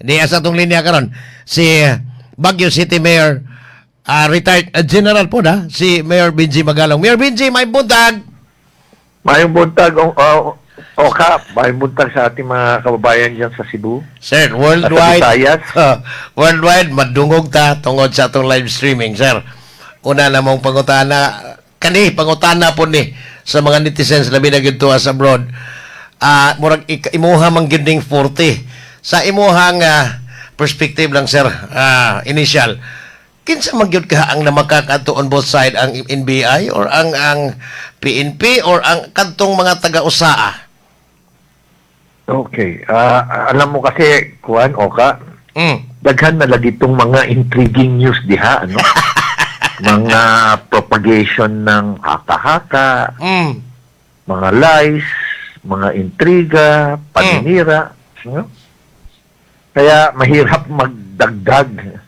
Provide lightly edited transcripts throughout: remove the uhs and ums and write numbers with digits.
Diha sa atong linya karon si Baguio City Mayor, retired general po na, si Mayor Benji Magalong. Mayor Benji, maayong buntag. Maayong buntag, oh, Oka, maayong buntag sa ating mga kababayan dyan sa Cebu. Sir, At sa worldwide, Visayas. Worldwide, madungog ta tungod sa atong live streaming, sir. Una na mong pangutana, kani, pangutana po ni sa mga netizens, labi na gyud sa abroad. Murag imuha man gyud ning 40. Sa imuhang perspective lang, sir, initial, kinsa man gyud ka ang namakak-adto on both side, ang NBI or ang PNP or ang kadtong mga taga-usaa? Okay. Alam mo kasi, Kuan, Oka, daghan na lagi itong mga intriguing news diha, ano? Mga propagation ng haka-haka, mga lies, mga intriga, paninira. No? Kaya mahirap magdagdag.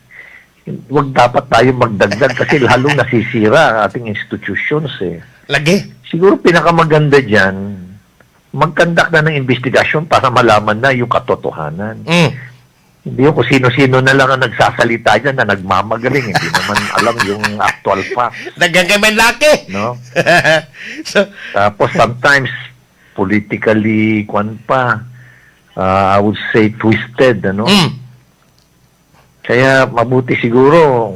Huwag dapat tayo magdagdag kasi lalong nasisira ang ating institutions eh. Lagi. Siguro pinakamaganda dyan, mag-conduct na ng investigasyon para malaman na yung katotohanan. Hindi yung kung sino-sino na lang ang nagsasalita dyan na nagmamagaling. Hindi naman alam yung actual fact. Daghan kay may laki. No? So, Tapos sometimes, politically, kwan pa, I would say twisted, ano? Kaya mabuti siguro,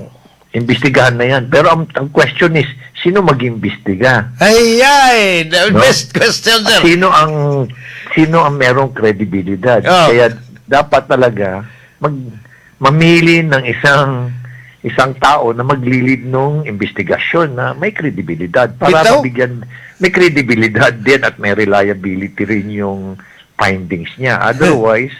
imbestigahan na yan. Pero ang question is, sino mag-imbestiga? Ay, ay, the No? best question, sir. Sino ang merong kredibilidad? Oh. Kaya dapat talaga mamili ng isang isang tao na magli-lead nung investigasyon na may kredibilidad para Bitaw. Mabigyan may kredibilidad din at may reliability rin yung findings niya. Otherwise,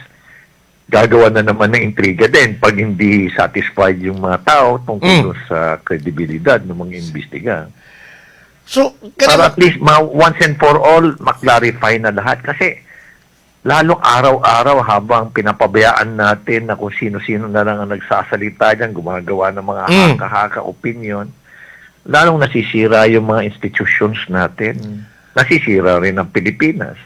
gagawa na naman ng intriga din pag hindi satisfied yung mga tao tungkol dun sa kredibilidad ng mga imbestiga. So, Para kana at least once and for all, maklarify na lahat. Kasi lalong araw-araw habang pinapabayaan natin na kung sino-sino na lang ang nagsasalita dyan, gumagawa ng mga haka-haka opinion, lalong nasisira yung mga institutions natin. Nasisira rin ang Pilipinas.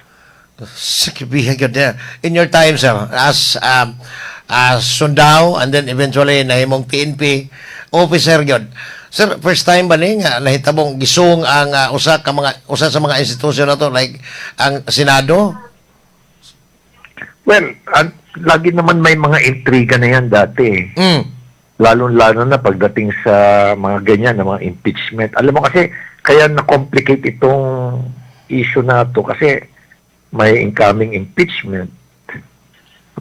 Sakibihan ka na. In your time, sir, as sundao and then eventually nahimong PNP officer yun. Sir, first time ba ni nga nahitabong gisung ang usa sa mga institusyon na to, like ang Senado? Well, lagi naman may mga intriga na yan dati eh. Lalong-lalo na pagdating sa mga ganyan, na mga impeachment. Alam mo kasi, kaya na-complicate itong issue na to kasi may incoming impeachment.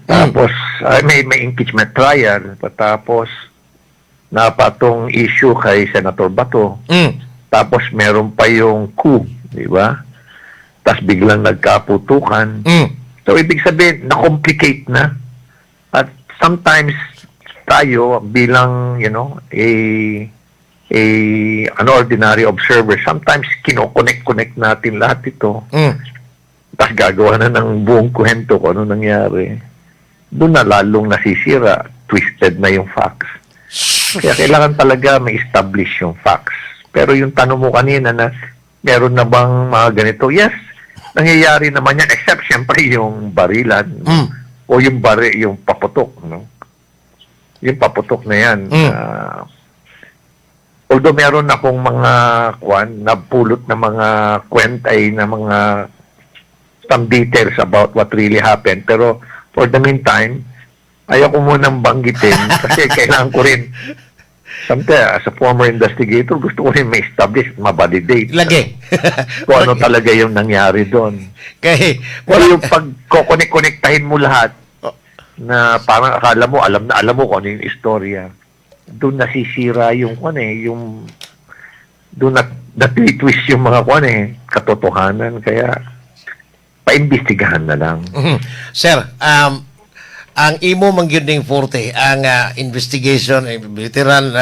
Tapos, ay, may impeachment trial. Tapos, napatong issue kay Senator Bato. Tapos, meron pa yung coup, di ba? Tapos, biglang nagkaputukan. So, ibig sabihin, na-complicate na. At sometimes, tayo bilang, an ordinary observer, sometimes kino-connect-connect natin lahat ito. Tapos gagawa na ng buong kwento kung ano nangyari. Doon na lalong nasisira, twisted na yung facts. Kaya kailangan talaga ma-establish yung facts. Pero yung tanong mo kanina na meron na bang mga ganito? Yes, nangyayari naman yan except siyempre yung barilan o yung paputok, no? Yung paputok na yan. Although meron akong mga kwan, napulot na mga kwent ay na mga some details about what really happened. Pero for the meantime, ayaw ko munang banggitin kasi kailangan ko rin sometimes, as a former investigator, gusto ko rin ma-establish, ma-validate Lagi. Kung ano talaga yung nangyari doon. Kay Pero yung pag-connect-connectahin mo lahat, na parang akala mo, alam na alam mo kung ano yung istorya, doon nasisira yung kung ano eh, yung doon na natitwist yung mga kung ano eh, katotohanan. Kaya, paimbestigahan na lang. Sir, ang imo man gyud ning forte ang investigation, veteran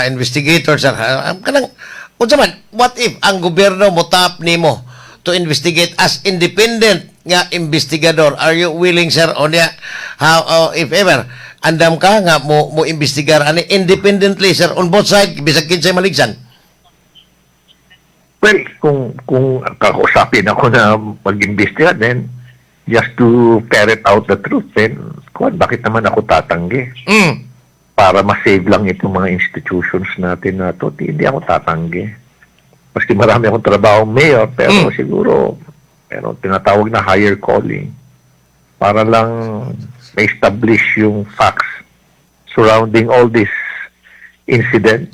investigator, sir. Kanang unsa man, what if ang gobyerno mo tap nimo to investigate as independent nga investigador? Are you willing, sir, o niya how, if ever andam ka nga mo investigar ani independently, sir, on both side, bisag kinsay maligsan? Well, kung kakausapin ako na mag-imbestiga, then Just to ferret out the truth, then, kuwan, bakit naman ako tatanggi? Para ma-save lang itong mga institutions natin na to, di, hindi ako tatanggi. Maski marami akong trabaho mayor, pero siguro, pero tinatawag na higher calling para lang ma-establish yung facts surrounding all this incident.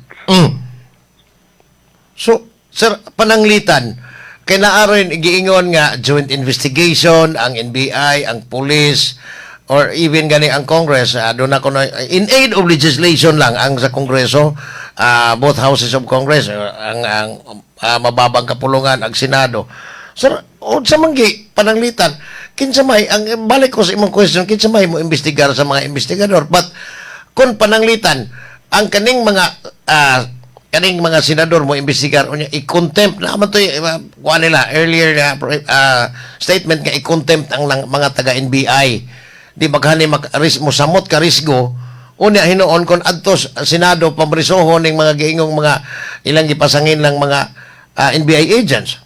So, sir, pananglitan, kay naa ron giingon nga joint investigation ang NBI, ang police, or even gani ang Congress, doon ako na, in aid of legislation lang ang sa Kongreso, both houses of Congress, ang mababang kapulungan, ang Senado. Sir, unsa man gi pananglitan, kinsa may ang balik ko sa imong question, kinsa may mo imbestigar sa mga investigador? But kung pananglitan ang kaning mga senador mo imbestigar unya i-contempt na man to, kuha nila earlier na statement nga i-contempt ang lang, mga taga NBI, di baghani mak mo samot ka risgo unya hinuon kon adto sa Senado pamrisohon ning mga giingong mga ilang gipasangin lang mga NBI agents?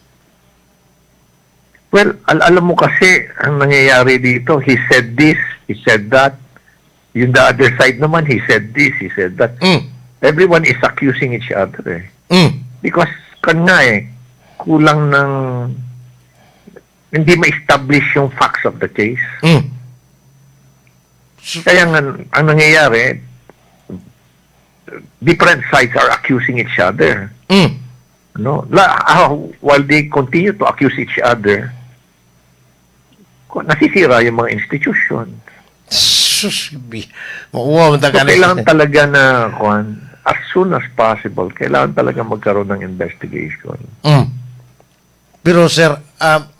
Well, alam mo kasi, ang nangyayari dito, he said this, he said that. Yung the other side naman, he said this, he said that. Everyone is accusing each other eh. Because, kan nga eh, kulang ng, hindi ma-establish yung facts of the case. Kaya nga, ang nangyayari, different sides are accusing each other. No? While they continue to accuse each other, nasisira yung mga institution. Sus, mauwa man ta So, kani. Kailangan talaga na, kuwan, as soon as possible, kailangan talaga magkaroon ng investigation. Pero sir,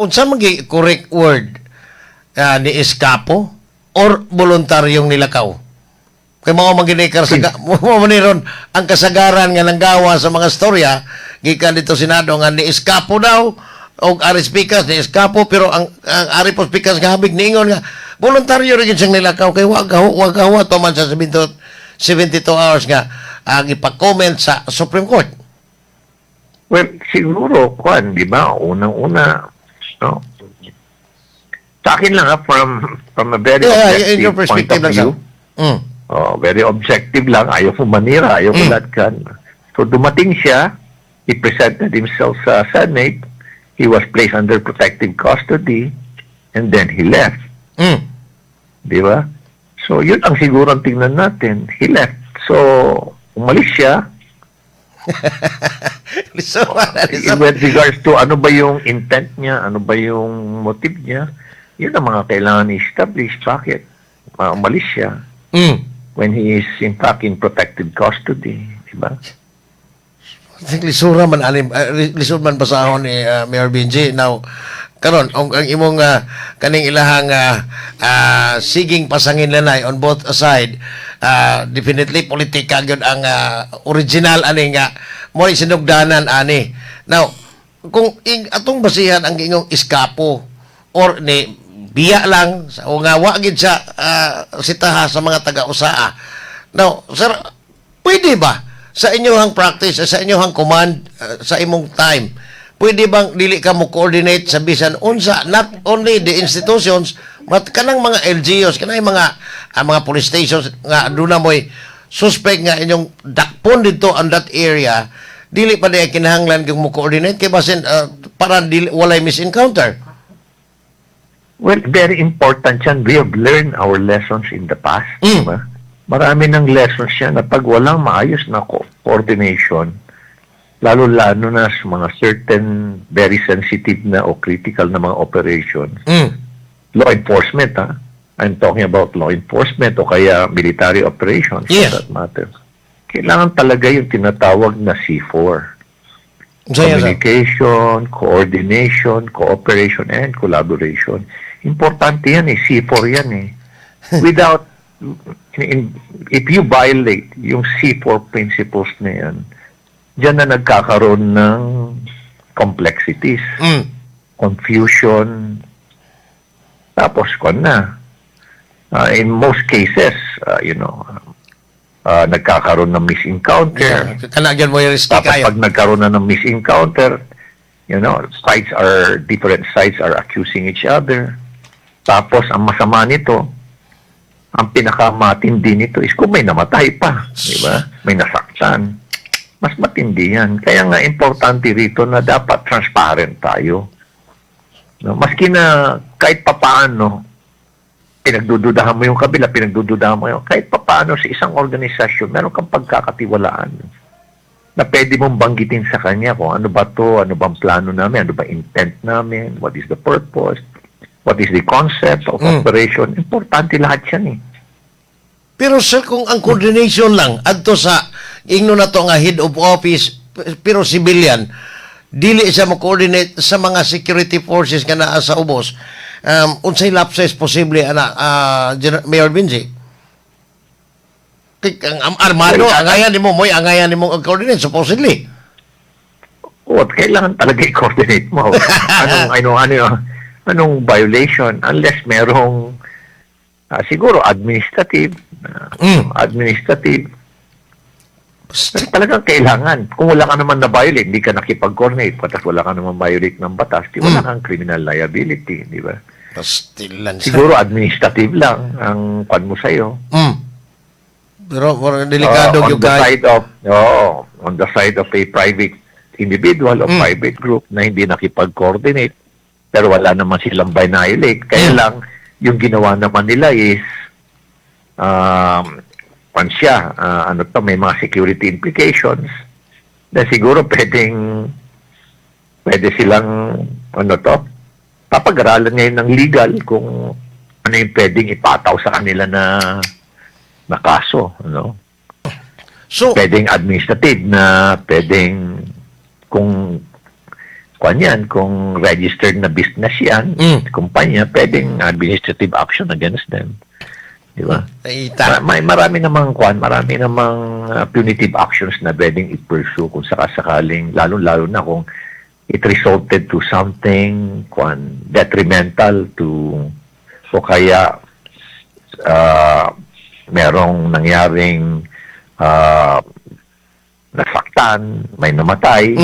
unsa man gi correct word, ni eskapo or voluntaryong nilakaw? Kay mao man gini karsaga, mao man ni ron ang kasagaran nga nanggawa sa mga storya gikan dito Senado nga ni eskapo daw og Aris Pikas ni eskapo, pero ang ari pos Pikas nga habig niingon nga voluntaryo rin siyang nilakaw kay wa gawa pa man sa 72 72 hours nga ang ipa-comment sa Supreme Court. Well, siguro, kuwan, di ba? Unang-una, no? Sa akin lang, ha, from a very Yeah, in your objective point perspective of lang, sir. view, oh, very objective lang, ayaw ko manira, ayaw ko latkan. So, dumating siya, he presented himself sa Senate, he was placed under protective custody, and then he left. Di ba? So, yun ang siguro ang tingnan natin. He left. So, umalis siya. So, With regards to ano ba yung intent niya, ano ba yung motive niya, yun ang mga kailangan i-establish. Bakit umalis siya when he is in fact in protective custody? Di ba? Lisura man ani, lisod man basahon ni Mayor Benji. Now, karon ang imong kaning ilahang siging pasangin lanay on both side, definitely politika gyud ang original ani nga mo sinugdanan ani. Now, kung atong basihan ang ingong iskapo or ni biya lang sa o nga wa gid siya sitaha sa mga taga-usaa. Now, sir, pwede ba sa inyong practice, sa inyong command, sa imong time, pwede bang dili ka mo coordinate sa bisan unsa, not only the institutions, but kanang mga LGUs, kanang mga police stations nga aduna mo'y suspect nga inyong dakpon dito on that area, dili pa diay kinahanglan kung mo coordinate kay basin para dili walay misencounter? Well, very important yan. We have learned our lessons in the past. Diba? Marami ng lessons yan na pag walang maayos na coordination, lalo-lalo na sa mga certain very sensitive na o critical na mga operations, law enforcement, ha? I'm talking about law enforcement o kaya military operations for that matter. Kailangan talaga yung tinatawag na C4. Unsa yan, sir? Communication, coordination, cooperation, and collaboration. Importante yan eh. C4 yan eh. Without, if you violate yung C4 principles na yan, dyan na nagkakaroon ng complexities, confusion, tapos kon na. In most cases, nagkakaroon ng misencounter. Kana gyud mo yung risky Tapos kayo. Pag nagkaroon na ng misencounter, different sides are accusing each other. Tapos, ang masama nito, ang pinakamatindi nito is kung may namatay pa, di ba? May nasaktan. Mas matindi yan. Kaya nga, importante rito na dapat transparent tayo. No? Maski na kahit papaano, pinagdududahan mo yung kabila, pinagdududahan mo yung, kahit papaano sa isang organisasyon, meron kang pagkakatiwalaan na pwede mong banggitin sa kanya kung ano ba to, ano bang plano namin, ano ba intent namin, what is the purpose, what is the concept of operation. Importante lahat yan eh. Pero sir, kung ang coordination lang adto sa ingno na to nga head of office pero civilian, dili siya mo-coordinate sa mga security forces nga naa sa ubos. Unsay lapses posible ana, Mayor Benji? Kay ang armado, Well, angayan nimo mo'y angayan nimo ang coordinate supposedly. O, at kailangan talaga i-coordinate mo. Anong, ano, ano, anong violation unless merong siguro administrative, administrative. Pero talagang kailangan. Kung wala ka naman na-violate, hindi ka nakipag-coordinate, patas wala ka naman violate ng batas, di wala kang criminal liability, di ba? Pastilan, sir. Siguro administrative lang ang kwan mo sa'yo. Pero delikado On yung the kay side of oh, on the side of a private individual o private group na hindi nakipag-coordinate pero wala naman silang violate, kaya lang yung ginawa naman nila is kwan siya, ano to, may mga security implications na siguro pwede silang, ano to, papag-aralan ngayon ng legal kung ano yung pwedeng ipataw sa kanila na na kaso, ano? So, Pwedeng administrative na, pwedeng kung kwan yan, kung registered na business yan, kumpanya, pwedeng administrative action against them. Di ba? Ita. May marami namang kwan, marami namang punitive actions na pwedeng i-pursue kung sakasakaling, lalo-lalo na kung it resulted to something kwan detrimental to o kaya merong nangyaring nasaktan, may namatay,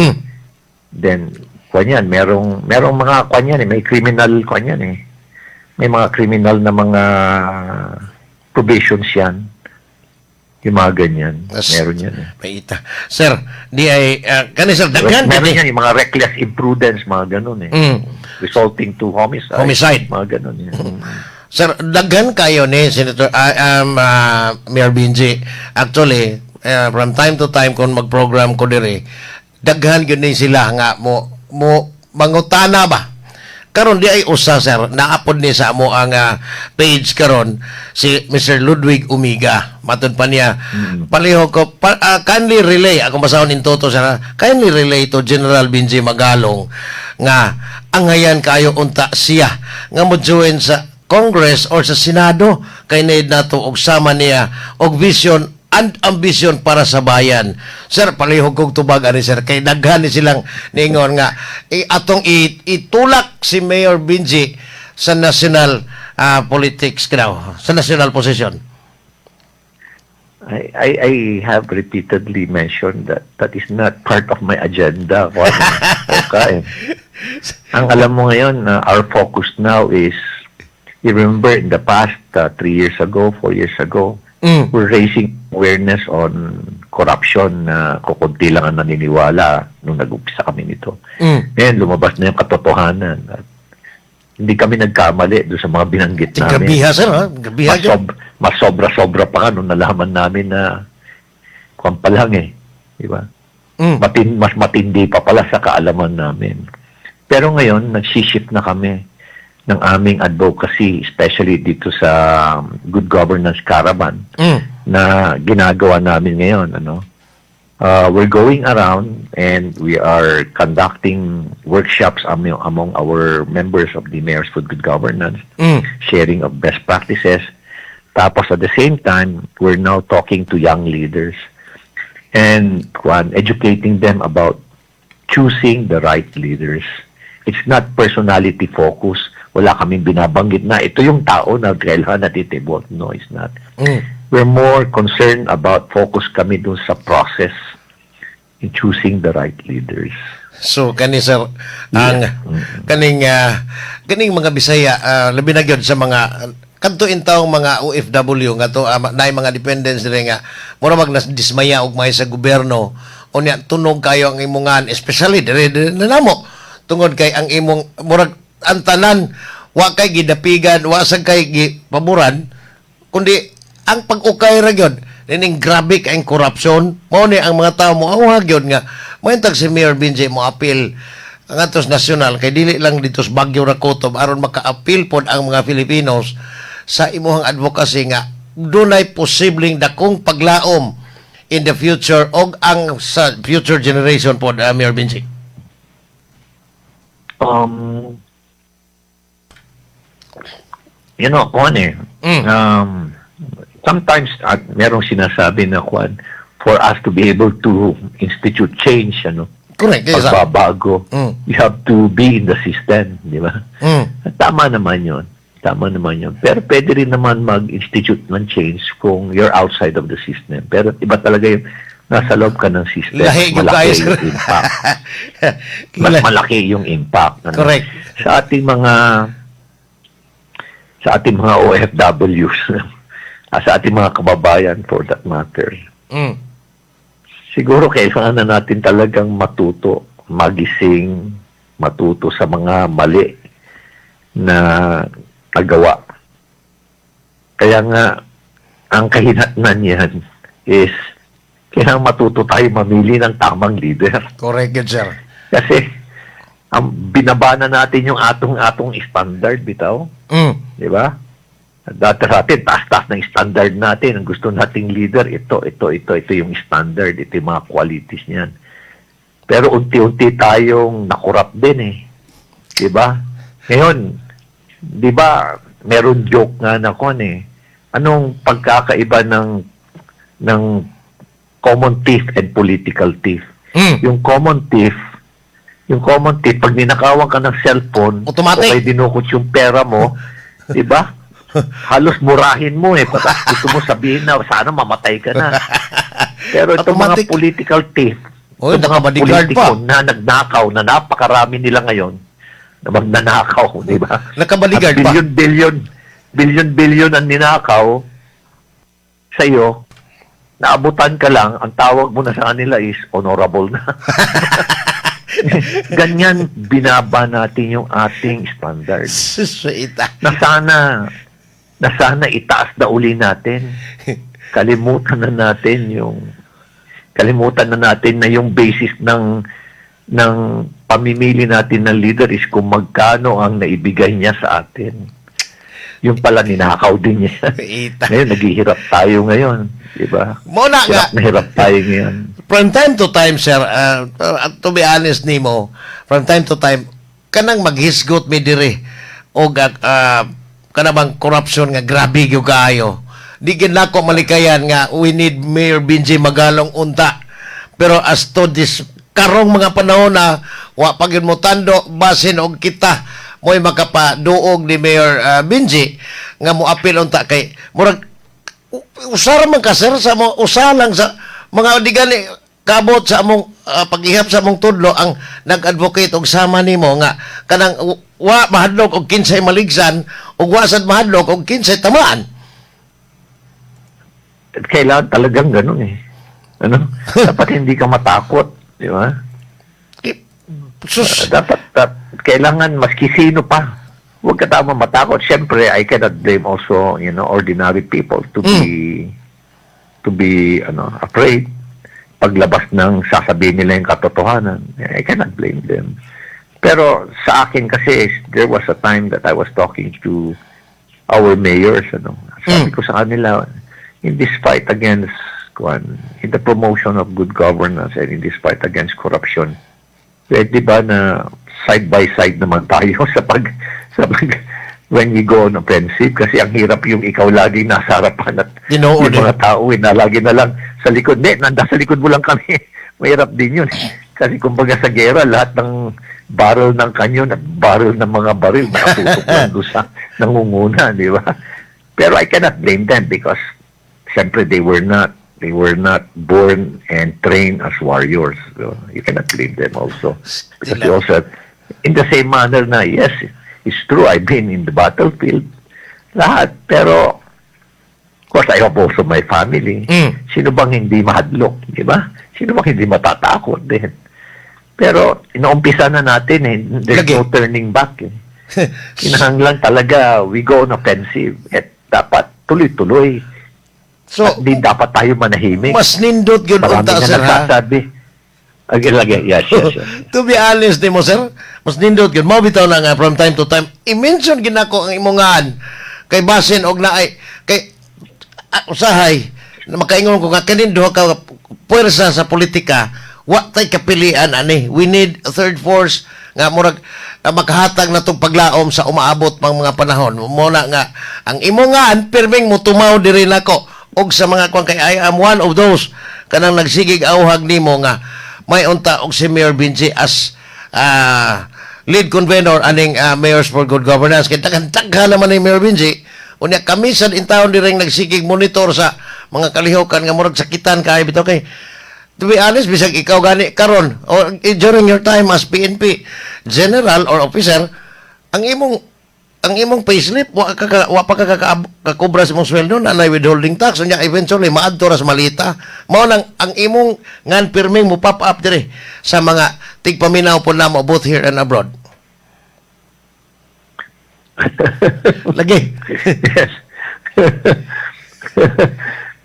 then kwan yan, merong mga kwan yan eh, may criminal kwan yan eh. May mga criminal na mga provisions yan. Yung mga ganyan. Meron yan eh. May ita. Sir, di ay, kani sir, daghan Meron gid eh. yan, yung mga reckless imprudence, mga ganun eh. Resulting to homicide. Homicide. Mga ganun yan. Sir, daghan kayo ni Senator Mayor Benji. Actually, from time to time kung mag-program ko diri, daghan gyud ni sila nga mo mangutana ba. Karon di ay usa, sir, naapod ni sa amo ang page karon si Mr. Ludwig Umiga. Matud pa niya. Palihog ko pa, kindly relay ako basahon in toto, sir. Kindly relay to General Benji Magalong nga angayan kayo unta siya nga mo join sa Congress or sa Senado kay need nato og sama niya og vision and ambition para sa bayan. Sir, palihog kog tubag ani sir kay daghan ni silang niingon nga atong itulak si Mayor Benji sa national politics kinaw, sa national position. I have repeatedly mentioned that that is not part of my agenda. Okay. Ang alam mo ngayon, our focus now is, you remember in the past, 3 years ago, 4 years ago, we're raising awareness on corruption na kukunti lang ang naniniwala nung nag-umpisa kami nito. Ngayon, lumabas na yung katotohanan. At hindi kami nagkamali doon sa mga binanggit namin. Grabiha, sir, ha? Grabiha Mas, gyud. Mas sobra-sobra pa nga nung nalaman namin na kwan pa lang eh. Di ba? Mas matindi pa pala sa kaalaman namin. Pero ngayon, nagsishift na kami ng aming advocacy, especially dito sa Good Governance Caravan na ginagawa namin ngayon. Ano? We're going around and we are conducting workshops among our members of the Mayors for Good Governance, sharing of best practices. Tapos at the same time, we're now talking to young leaders and kwan, educating them about choosing the right leaders. It's not personality focus. Wala kaming binabanggit na ito yung tao na kailangan natin i-vote. No, it's not. We're more concerned about, focus kami dun sa process. in choosing the right leaders. So kani, sir, ang kaning mga Bisaya, labi na gyud sa mga kadto intawong mga OFW nga to naay mga dependents dire nga mura mag dismaya og may sa gobyerno unya tunog kayo ang imongan, especially dire na namo, tungod kay ang imong murag ang tanan wa kay gidapigan, wa sad kay gipaboran, kundi ang pag-ukay ra gyud nining grabe kay corruption. Mao ni ang mga tao mo awag gyud nga mointag si Mayor Benji mo appeal ang atos national, kay dili lang dito sa Baguio ra kutob, aron maka-appeal pod ang mga Filipinos sa imuhang advocacy nga dunay posibleng dakong paglaom in the future og ang sa future generation pod, Mayor Benji. Kung ano eh, sometimes at merong sinasabi na kwan, for us to be able to institute change, ano, Correct, yes, sir. Pagbabago, you have to be in the system, di ba? Tama naman yun. Tama naman yun. Pero pwede rin naman mag-institute ng change kung you're outside of the system. Pero iba talaga yung nasa loob ka ng system. Lahi yung Malaki kayo, sir. Yung impact. Mas malaki yung impact. Ano? Correct. Sa ating mga OFWs, sa ating mga kababayan for that matter, siguro kailangan na natin talagang matuto, magising, matuto sa mga mali na nagawa. Kaya nga, ang kahinatnan niyan is kailangan matuto tayo mamili ng tamang leader. Correct yun, sir. Kasi, ang binaba na natin yung atong standard, bitaw. Di ba? Dati sa atin, taas-taas ng standard natin. Ang gusto nating leader, ito, ito, ito, ito yung standard, ito yung mga qualities niyan. Pero unti-unti tayong na-corrupt din eh. Di ba? Ngayon, di ba, meron joke nga na kon eh. Anong pagkakaiba ng common thief and political thief? Yung common thief, pag ninakawan ka ng cellphone, Automatic. O kaya dinukot yung pera mo, di ba? Halos murahin mo eh. Tapos gusto mo sabihin na, sana mamatay ka na. Pero itong mga Automatic. Political thief, Oy, itong mga naka-bodyguard politiko pa. Na nagnakaw, na napakarami nila ngayon, na magnanakaw, di ba? Naka-bodyguard At pa. billion, billion, billion, billion ang ninakaw sa'yo, naabutan ka lang, ang tawag mo na sa kanila is honorable na. Ganyan binaba natin yung ating standard. Ita. Na sana itaas na uli natin. Kalimutan na natin na yung basis ng pamimili natin ng leader is kung magkano ang naibigay niya sa atin. Yung pala ninakaw din niya. Ita. Ngayon, naghihirap tayo ngayon. Di ba? Mo na nga, Hirap na hirap tayo ngayon. From time to time, sir, to be honest nimo, from time to time, kanang maghisgot mi diri og kanabang corruption nga grabe gyud kaayo. Di gid nako malikayan nga we need Mayor Benji Magalong unta. Pero as to this karong mga panahon na wa pa gyud mo tando basin og kita mo'y makapaduog ni Mayor Benji nga mo apil unta, kay murag usara man ka, sir, sa mo usa lang sa mga di gani kabot sa among paghihap sa among tudlo ang nag-advocate og sama nimo nga kanang wa mahadlok og kinsay maligsan ug wa sad mahadlok og kinsay tamaan. Kailangan talagang ganun eh. Ano? Dapat hindi ka matakot. Di ba? Sus. Dapat kailangan maski sino pa. Huwag ka tama matakot. Siyempre, I cannot blame also ordinary people to be ano, afraid paglabas ng sasabihin nila yung katotohanan. I cannot blame them. Pero sa akin kasi, there was a time that I was talking to our mayors, ano. Sabi ko sa kanila, in this fight against kwan, in the promotion of good governance and in this fight against corruption, pwede ba na side by side naman tayo sa pag when we go on offensive? Kasi ang hirap yung ikaw lagi nasa harapan at Tinuod yung mga tao eh, na lagi na lang sa likod. Hindi, nanda sa likod mo lang kami. Mahirap din yun. Kasi kumbaga sa gera, lahat ng barrel ng kanyon at barrel ng mga baril nakatutok lang doon sa nangunguna, di ba? Pero I cannot blame them because siyempre they were not They were not born and trained as warriors. So you cannot blame them also. Because they also have, in the same manner na, yes, it's true, I've been in the battlefield. Lahat. Pero, of course, I have also my family. Sino bang hindi mahadlok, di ba? Sino bang hindi matatakot din? Pero, inuumpisa na natin eh. There's Lagi. No turning back eh. Kinahanglan talaga, we go on offensive. At dapat tuloy-tuloy. So, At di dapat tayo manahimik. Mas nindot gyud Marami unta, na sir, ha? Nagsasabi. Lagi, lagi. Yes. To be honest nimo, sir, mas nindot gyud mao bitaw na nga from time to time i-mention gyud nako ang imong ngan kay basin og naay kay usahay na makaingon ko nga kanin duha ka puwersa sa politika, wa tay kapilian ani. We need a third force nga murag makahatag na tong paglaom sa umaabot pang mga panahon. Mo na nga ang imong ngan pirming motumaw diri nako og sa mga kwan kay I am one of those kanang nagsigig auhag nimo nga may unta og si Mayor Benji as lead convenor aning Mayors for Good Governance kay daghan-daghan naman ni Mayor Benji. Unya kami sad in town diri nagsigig monitor sa mga kalihokan nga murag sakitan kay bitaw. Kay to be honest, bisag ikaw gani karon or during your time as PNP general or officer, ang imong payslip wa pa ka kakobra sa imong sweldo na nay withholding tax. Unya eventually maadto ra sa malita. Mao nang ang imong ngan pirming mo pop up dire sa mga tigpaminaw po namo both here and abroad lagi. Yes.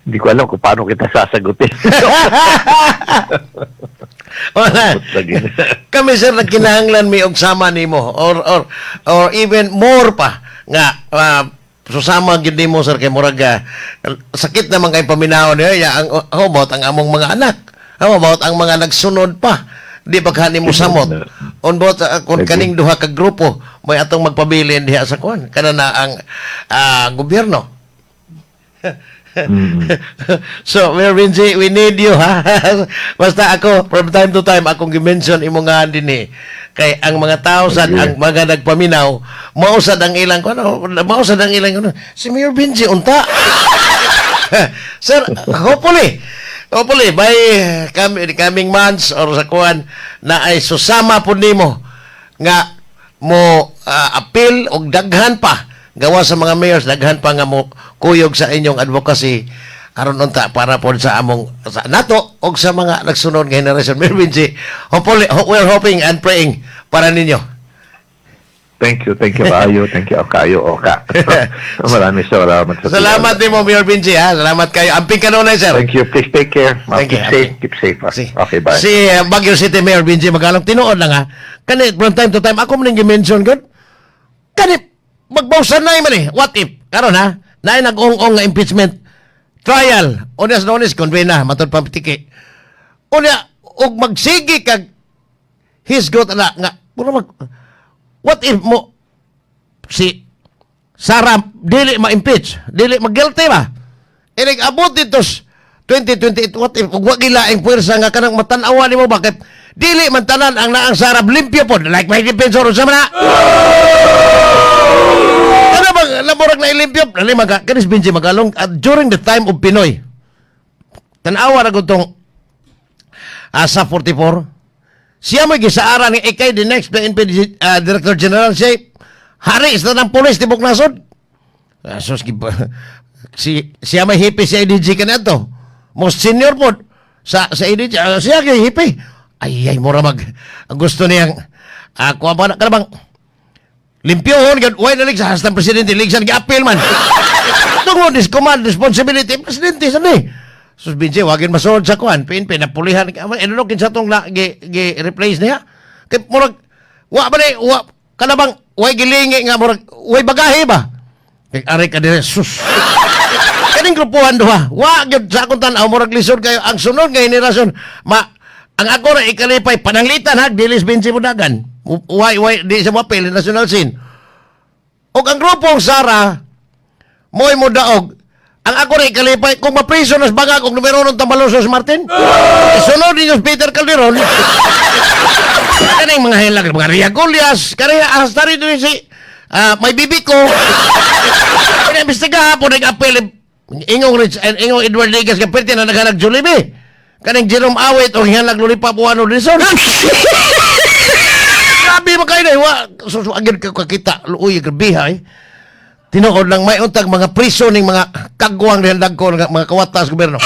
Hindi ko alam kung paano kita sasagutin. Wala. Lagi. Kami, sir, nagkinahanglan mi og sama nimo or even more pa nga susama gyud nimo, sir, kay murag sakit naman kay paminaw niyo ya ang how about ang among mga anak, how about ang mga nagsunod pa? Di ba ka nimo samot on both kung kaning duha ka grupo may atong magpabilin diha sa kuan kana na ang gobyerno? So, Mayor Benji, we need you, ha? Basta ako, from time to time, akong gi-mention imo nga din eh. Kay ang mga tao sad, ang mga nagpaminaw, mao sad ang ilang, ano, mao sad ang ilang, ano, si Mayor Benji, unta. Sir, hopefully, by coming months or sa kuan, na ay susama po nimo nga mo appeal og daghan pa gawa sa mga mayors, daghan pa nga mo kuyog sa inyong advocacy aron unta para pod sa among sa nato og sa mga nagsunod nga henerasyon. Mayor Benji, hopefully we're hoping and praying para ninyo. Thank you, Ayo. Thank you, Kayo, Oka. Maraming salamat sa Salamat tiwala. Nimo, Mayor Benji, ha. Salamat kayo. Amping kanunay, sir. Thank you. Please take care. Thank Keep you. safe. Keep safe, ah. Okay, bye. Si Baguio City Mayor Benji Magalong, tinuod lang ha. Kani from time to time ako man ning gi-mention gud. Kani magbawsan na man eh. What if karon ha, naay nag-ong-ong nga impeachment trial. Honest na honest convene na matod pa pitiki. Unya og magsigi kag hisgot na nga puro mag what if mo si Sara dili ma-impeach, dili mag-guilty ba? Inig abot dito 2028, what if ug wa gilaing puwersa nga kanang matan-awa nimo bakit dili man tanan ang naang Sara limpyo pod like may defensor sa mana. Ano bang lamurag na ilimpyo? Dali maga kanis Benji Magalong during the time of PNoy. Tan-awa ra gud tong sa 44. Siya mo gisaara ni ikay the next PNP Director General, siya hari sa tanang pulis tibok nasod. Sus, si siya may hepe sa ADG kaniadto. Most senior po sa ADG. Siya kay hepe. Ay ay mura mag ang gusto niyang kuha ba na kana bang limpyohon gud way na sa hastang presidente ligsan gi-appeal man. Tungod is command responsibility presidente sa ni. Sus Benji, wagin masunod sa kuan, PNP napulihan ano kinsa tong na gi replace niya. Kay murag wa ba ni wa kana bang way gilingi nga murag way bagahe ba? Kay ari ka dire sus. Kaning grupuhan duha, wa gyud sa akong tan-aw murag lisod kayo ang sunod nga henerasyon. Ma ang ako ra ikalipay pananglitan ha dilis Benji Mudagan. Why di sa mapil national scene. Og ang grupong Sara mo'y mo daog. Ang ako ra ikalipay kung mapriso nas bangag og numero ng Tambaloslos Martin. Sunod ninyo si Peter Calderon. Kaning mga hilag, mga Ria Gullas, kani hasta rin din si may bibi ko. Pinaimbestigahan po nag-appeal. Ingong Rich, eh, ingong Edward Ligas ka perti na naghanag Jollibee. Kaning Jerome Awit o hihanag Lollipop One Luzon. Grabe man kayo na. Wa, so, agad ka kakita. Luoy, grabe ha eh. Tinuod lang may untag mga priso ning mga kagwang dihan dagko nga mga kawata sa gobyerno.